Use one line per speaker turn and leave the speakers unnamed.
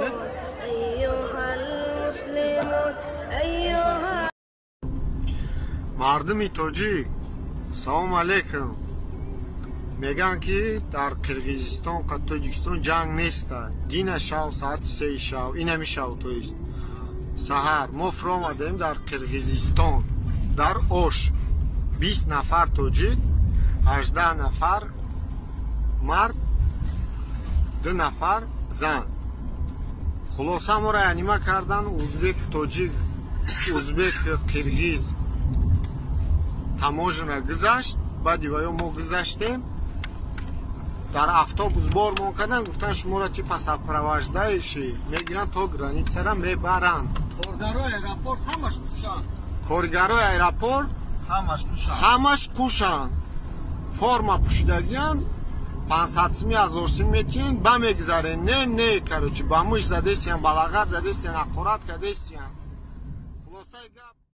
أيها المسلمون أيها
Мардуми тоҷик, салом алейкум. Мегӯянд, ки дар Қирғизистон қа Тоҷикистон ҷанг неста. Дина шав, соати 3 шав, инами шав, то есть саҳар мо фуромадем дар Қирғизистон, дар Ош. 20 нафар тоҷик, 18 нафар мард, ду нафар зан. Хулоса, моро янима кардан узбек, тоҷик, узбек, қирғиз таможня гузашт. Баъди ваё мо гузаштем, дар автобус бормон кардан, гуфтан, шуморо типа сопровождающий мегиранд, то границара мебаранд.
Коргарои аэропорт ҳамаш кушанд.
Коргарои аэропорт
ҳамаш кушанд.
Ҳамаш кушанд, форма пӯшидагиянд. 500 сими, 1000 сими метиҳен, ба мегзарен. Не, не, короче, ба муш задестиян, ба лағат задестиян, ҳақорат кардестиян. Хулосаи гап.